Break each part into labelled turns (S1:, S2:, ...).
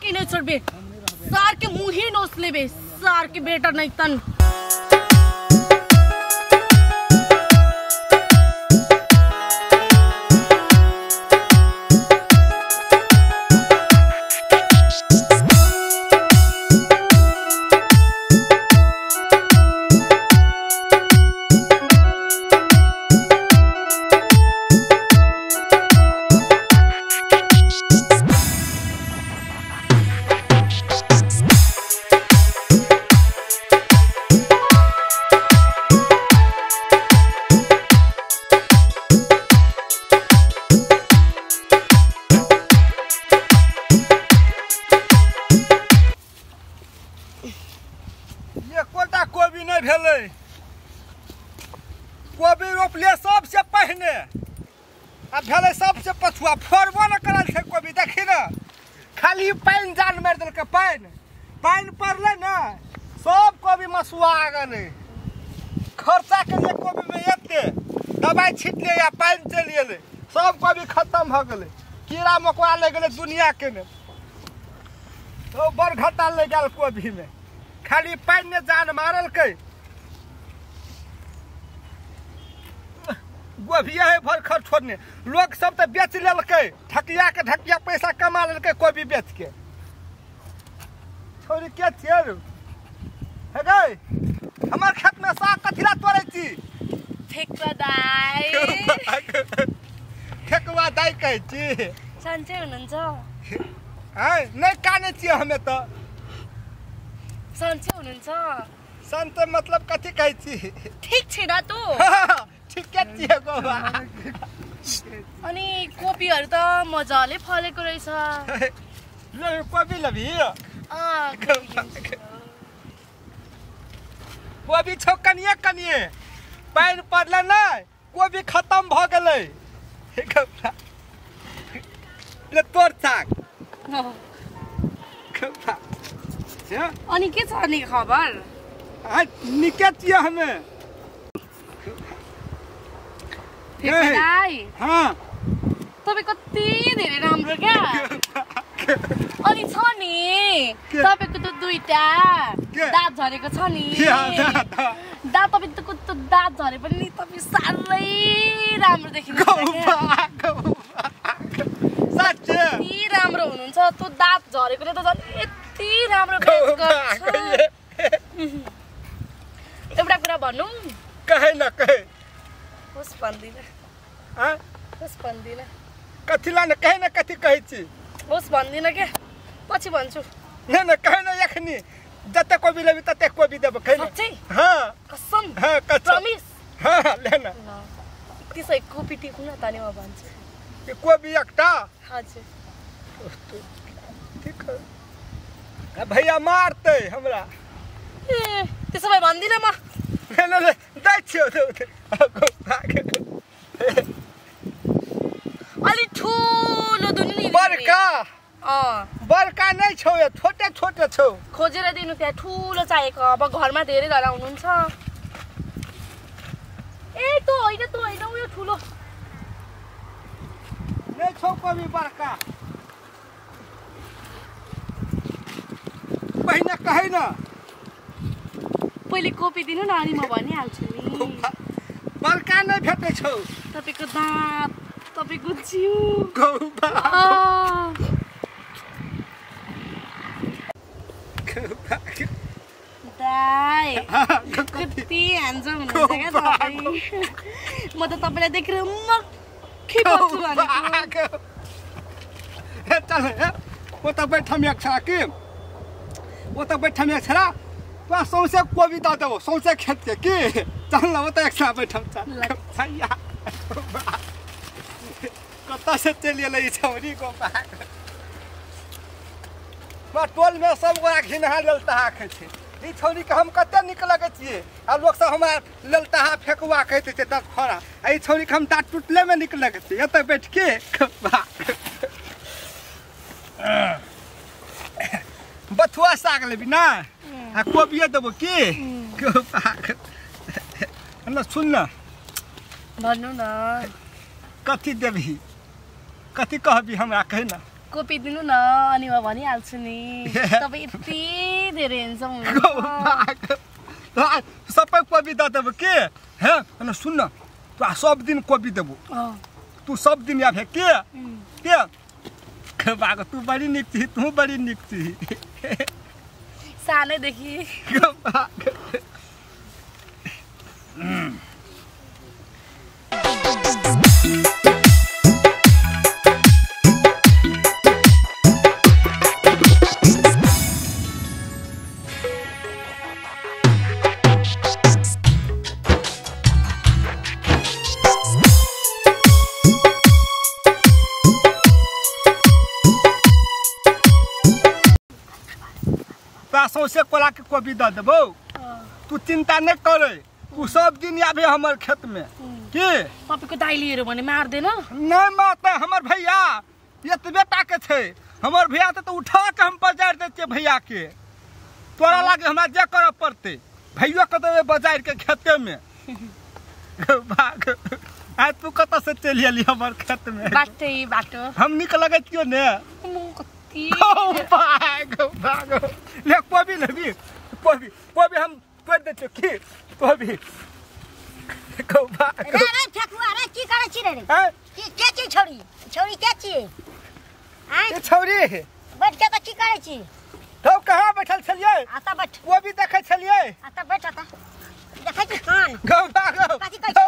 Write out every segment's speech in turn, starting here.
S1: के नहीं छोड़बे, सार के मुंह ही नोच लेबे, सार के बेटा नहीं तन।
S2: कोबी रोपलिए सबसे पहिने आ भेलै सबसे पछुआ, फड़बो न करल छै कोबी। देखी न खाली पानि जान मारि देलकै, पानि पानि पड़लै ने सब कोबी मसुआ गेलै। खर्चा केलिए कोबी में एते, दवाइ छिटलिए आ पानि चलि गेलै, सब कोबी खत्म भऽ गेलै। कीड़ा मकोड़ा लागि गेलै दुनिया के ने, तो बड़ घाटा लागि गेल कोबी में, खाली पानि ने जान मारलकै। गोभिया है भर खर छोड़ने, लोग सब तो बेच लेलकै, ढकिया के ढकिया पैसा कमा लेलकै कोबी बेच के। छोरी के छियै हे गै, हमर खेत में साग कथिला तोड़ै छी?
S1: ठेकुआ दाइ।
S2: ठेकुआ दाइ कहै छी?
S1: सन्चै हुनुहुन्छ?
S2: आँय नहि कानै छियै हमे तऽ।
S1: सन्चै हुनुहुन्छ?
S2: सन्त मतलब कथी कहै छी?
S1: ठिक छै न तँ?
S2: ठिकै छियै गोबा।
S1: अनि कोपीहरू त मजाले फलेको रहेछ।
S2: ल कोपी लबी?
S1: अँ
S2: कोबी छौ कनिए कनिए, पानि पड़लै नै कोबी खत्म भऽ गेलै। ले तोर साग।
S1: अनि के छ नि खबर?
S2: निके छियै हमे।
S1: हाँ तपाईँ कति धेरै राम्रो क्या। अनि छ नि तपाईँको त दुईटा दाँत झरेको छ नि, दाँत तपाईँको त दाँत झरे पनि नि तपाईँ साह्रै राम्रो देखिनुहुन्छ। यति राम्रो हुनुहुन्छ, त्यो दाँत झरेकोले त झन् यति राम्रो गर्छ। एउटा कुरा भनौँ?
S2: कहे न कहे।
S1: होस् भन्दिनँ। होस् भन्दिनँ।
S2: कथिला न कहे न कथी कहै छी?
S1: होस् भन्दिनँ के, पछि भन्छु।
S2: न न कहे न, एखनी जते कोबी लेबी तते कोबी देब। कहे न?
S1: साँच्चै?
S2: हाँ
S1: कसम?
S2: हाँ कसम।
S1: प्रमिस?
S2: हाँ ले न।
S1: त्यसो भए कोपी टिप्नु न त, अनि म भन्छु।
S2: के कोबी एकटा?
S1: हजुर।
S2: ठीक है भैया मारतै हमरा।
S1: ए त्यसो भए भन्दिनँ म।
S2: ले ले ले दै छियौ।
S1: अलि ठुलो दुनु नि
S2: बड़का। बड़का नै छौ, छोटे छोटे छौ।
S1: खोजेर दिनु त्यहाँ ठुलो चाहिएको, अब घरमा धेरैजना हुनुहुन्छ। ए तो होइन, तो होइन, उयो ठुलो
S2: नै छौ कोबी बड़का। पहिने कहै न,
S1: पहिले कोपी दिनु न अनि म भनिहाल्छु नि।
S2: बड़का नै भेटै छौ।
S1: तपाईँको दाँत, तपाईँको जिउ। दाइ कति ह्यान्डसम हुनुहुन्छ क्या तपाईँ। म त तपाईँलाई देखेर मक्खी बस्छु भनेको।
S2: चल ओतऽ बैठम एक छड़ा की, ओतऽ बैठम एक छड़ा, तोरा सौंसे कोबी दऽ देबौ, सौंसे खेत के। की चल न ओतऽ एक छड़ा बैठम। चल भैया कतऽ से चलि एलै ई छौरी गोबा। टोल में सब गोरा घिनहा ललताहा खाइ छै, ई छौरी के हम कते नीक लगै छियै, आ लोक सब हमरा ललताहा फेकुआ कहैत छै दस फड़ा, आ ई छौरी के हम दाँत टूटले में नीक लगै छै। एतऽ बैठ के बथुआ साग लेबी ना आ कोबियो देबो की? न सुन न।
S1: भन्नु न।
S2: कथी देबही, कथी कहबी हमरा कहि न।
S1: कोपी दिनु न अनि म भनिहाल्छु नि तपाईँ यति धेरै ह्यान्डसम हुनुहुन्छ।
S2: सबै कोपी the देबो के हे अनि सुन न तू सब दिन कोपी देबो तू सब दिन आबे के के बागो तू बड़ी निक छी तू बड़ी निक छी
S1: सानैदेखि।
S2: सौसे कोला के कोबी the देबो तू चिंता नहीं करे तू सब दिन आबे हमर खेत में के
S1: तपाईँको दाइले हेऱ्यो भने मार्दैन
S2: नहीं मारते हमर भैया एतबे टा के छै हमर भैया त उठा के हम बाजार दै छियै भैया के तोरा लागे हमरा जे करऽ पड़तै भैया के देबै बाजार के खेते में भाग आ तू कतऽ से चलि एली हमर खेत में
S1: बाटै बाटो
S2: हम निक लगै छियौ ने भाग भाग ले कोबी लेबी कोबी कोबी हम तोड़ि दै छियौ की कोबी भाग
S3: रे रे ठकुआ रे की करै छी रे के छी छौरी छौरी के छी आय
S2: के छौरी
S3: बैठ के त की करै छी
S2: तब कहाँ बैठल छलियै
S3: आता बैठ
S2: कोबी देखै छलियै
S3: आता बैठ आता देखै छी कान
S2: गौ भाग
S3: कथी कहै छी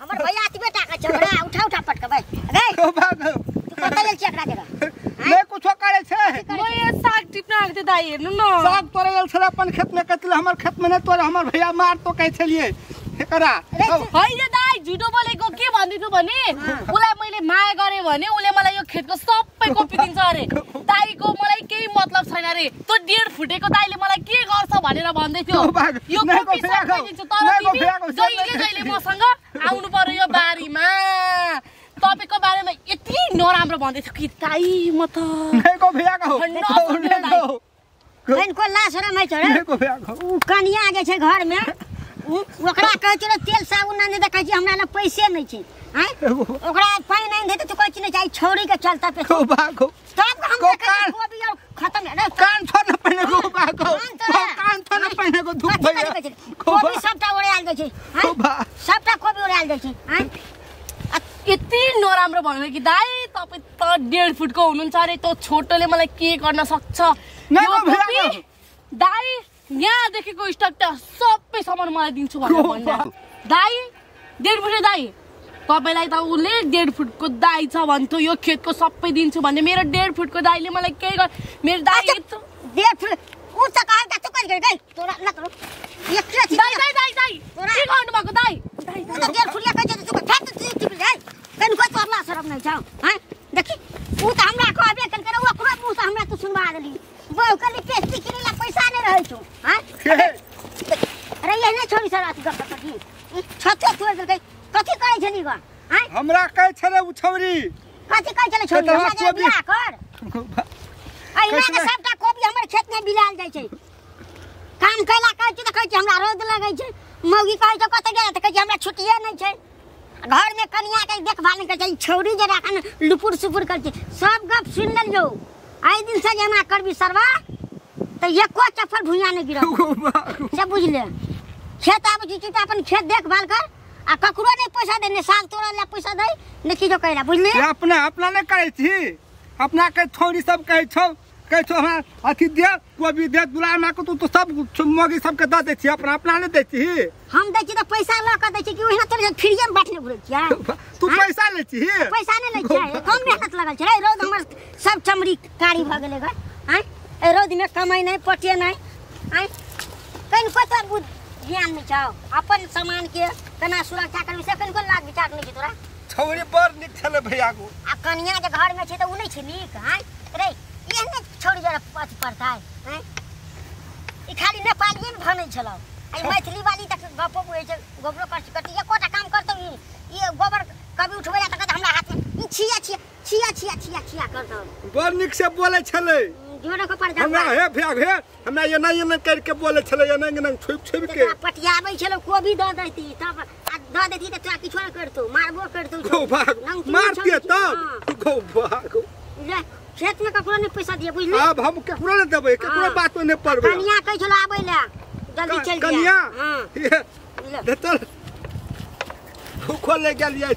S3: हमर भैया अति बेटा के छौरा उठा उठा पटक बैठ रे
S2: गौ भाग
S3: तू कतऽ गेल छी एकरा जगह
S2: नै कुछो करै छै
S1: म यो साग टिप्न आएको थिएँ दाइ हेर्नु न
S2: साग तोड़ै गेल छलै अपन खेत में कतले हमर खेत में नै तोड़े हमर भैया मार तो कहै छलियै एकरा
S1: होइन दाइ झुटो बोलेको के भन्दै थियो भने उसलाई मैले माया गरेँ भने उसले मलाई यो खेतको सबै कोपी दिन्छ अरे दाइको मलाई केही मतलब छैन अरे त्यो 1.5 फुटेको दाइले मलाई के गर्छ भनेर भन्दै थियो यो कोपी सबै दिन्छु तर तिमी जहिले जहिले मसँग आउनु पर्यो यो बारीमा तपाईँको बारेमा यति नराम्रो भन्दै थियो कि दाइ म त
S3: कनिको लाज शरम होइ छौ रे उ कनिया जे छै घरमे ओकरा कहै छै तेल साबुन आनि दे कहै छै हमरा लग पैसे नहि छै आँय ओकरा पानि आनि दे त तू कहै छै नहि चाही छौरी के चलता पे तब हम देखै छी कोबी और खत्म रे
S2: कान छोड़ न पहिने गो भागो कान छोड़ न पहिने गो धूप भैया
S3: कोबी सबटा ओरायल जाइ छै सबटा कोबी ओरायल जाइ छै आँय
S1: यति नराम्रो भन्नु कि दाइ तपाईँ त 1.5 फुटको हुनुहुन्छ अरे त्यो छोटोले मलाई के गर्न सक्छ दाइ यहाँदेखिको स्टक त सबै सामान मलाई दिन्छु भनेर भन्नु दाइ 1.5 फुटे दाइ तपाईँलाई त उसले 1.5 फुटको दाइ छ भन्थ्यो यो खेतको सबै दिन्छु भन्ने मेरो 1.5 फुटको दाइले मलाई के गर मेरो दाइ
S3: 1.5 फुट उ त कहाँ त कहि गई तोरा न तोरा
S1: दाइ दाइ दाइ दाइ के गर्नु भएको दाइ
S3: दाइ त 1.5 फुटिया कहै छ तू फेट टिप जाय कनिको तोर ला शरम नै छौ हैं देखी उ त हमरा कहबे केलकै रे ओकरो मुँह से हमरा तू सुनवा देली बहु के लिपस्टिक किनै ला पैसा नै रहै छौ हैं अरे एहने छोरी सर अथी गप कथी छते तोड़ देलकै कथी कहै छली ग हैं
S2: हमरा कहै छलै उ छौरी
S3: कथी कहै छलै छौरी हमरा जे बियाह कर अहिना के सबटा कोबी हमर खेत में बिलाल जाइ छै काम कैला कहै छै त कहै छै हमरा रौद लगै छै मौगी कहै छै कतऽ गेल त कहै छै हमरा छुट्टिए नै छै घर में कनिया के देखभाल नहीं करै छै छौरी जे राखन लुपुर सुपुर करै छै सब गप सुनि लेलियौ आइ दिन से एना करबी सरवा त एको चप्पल भुइयाँ नहि गिरत से बुझले खेत आबै छी त अपन खेत देखभाल कर आ ककरो नहि पैसा दे ने साग तोड़ै ला पैसा दे ने किछो करै ला बुझली
S2: अपना अपना नहि करै छी अपना के छौरी सब कहै छौ कहै छौ हमरा अथी दे कोबी दे दुलार माँ के तू तो सब मौगी सबके दऽ दै छी अपना अपना नहि दै छी
S3: हम दै छी त पैसा लऽ कऽ दै छी कि ओहिना तोरे फ्रीए मे बाँटने घुरै छियै
S2: तू पैसा लै छी
S3: पैसा नहि लै छियै कम मेहनत लगल छै रे रौद हमर सब चमड़ी कारी भऽ गेलै ग आँय ए रौद मे कमाइ नहि पटे नहि आँय कनिको तोरा बुझ ज्ञान नहि छौ अपन सामान के केना सुरक्षा करबी से कनिको लाज विचार नहि छै तोरा
S2: छौरी बड़ नीक छलै भैया गो
S3: आ कनिया जे घर मे छै त उ नहि छै नीक आँय रे एहने छौरी जरा अथी पड़तै आँय ई खाली नेपालिए मे भनै छलौ आई मैथिली वाली तक गपो बुझै छै गोबरो कर करती एकोटा काम करतौ ई गोबर कभी उठबै ला त कहत हमरा हाथ में ई छिया छिया छिया छिया छिया छिया करतौ
S2: बड़ नीक से बोलै छलै
S3: जोरो के पर
S2: हमरा हे भैया हे हमरा एना एना कर के बोलै छलै एना एना छुप छुप के
S3: पटियाबै छलौ कोबी द दैती तब आ द दैती त तोरा किछो नै करतौ मारबो करतौ
S2: गो भाग मारतिए तब गो भाग
S3: ले खेत में ककरो नहीं पैसा दिए बुझली।
S2: अब हम केकरो नहीं देबै, केकरो बात में नहीं पड़बै।
S3: कनिया कहै छलो आबै ले, जल्दी चल
S2: कनिया
S3: हां
S2: चल भूखो ले गेलियै।